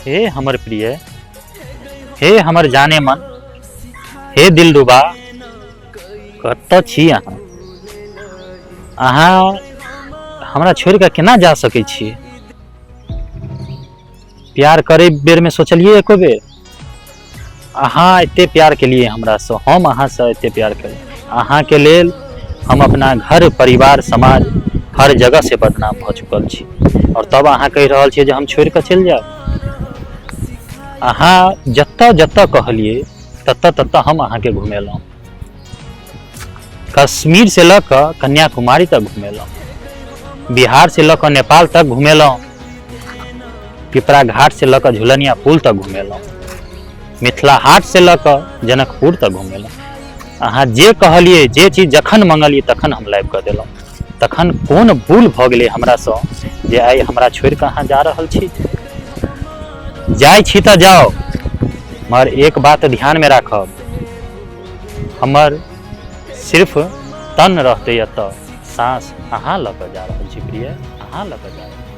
हे हमर प्रिय, हे हमर जाने मन, हे दिलरुबा, कतऽ छी अहाँ? अहाँ हमरा छोड़ि कऽ केना जा सकै छी? प्यार करै बेरमे सोचलियै एको बेर? अहाँ एते प्यार केलियै हमरासँ, हम अहाँसँ एते प्यार केलियै। अहाँके लेल हम अपना घर परिवार समाज हर जगह से बदनाम भऽ चुकल छी आओर तब अहाँ कहि रहल छियै जे हम छोड़ि कऽ चलि जायब। अहाँ जतऽ जतऽ कहलियै ततऽ ततऽ हम अहाँके घुमेलहुँ। कश्मीर से लऽ कऽ कन्याकुमारी तक घुमेलहुँ, बिहार से लऽ कऽ नेपाल तक घुमेलहुँ, पिपरा घाट से लऽ कऽ झुलनिया पुल तक घुमेलहुँ, मिथिला हाट से लऽ कऽ जनकपुर तक घुमेलहुँ। अहाँ जे कहलियै, जे चीज जखन मंगलियै तखन हम लाबि कऽ देलहुँ। तखन कोन भूल भऽ गेलै हमरासँ जे आइ हमरा छोड़ि कऽ अहाँ जा रहल छी? जाइ छी तऽ जाउ, मगर एक बात ध्यानमे राखब, हमर सिर्फ तन रहतै एतऽ, साँस अहाँ लऽ कऽ जा रहल छी प्रिय, अहाँ लऽ कऽ जा रहल छी।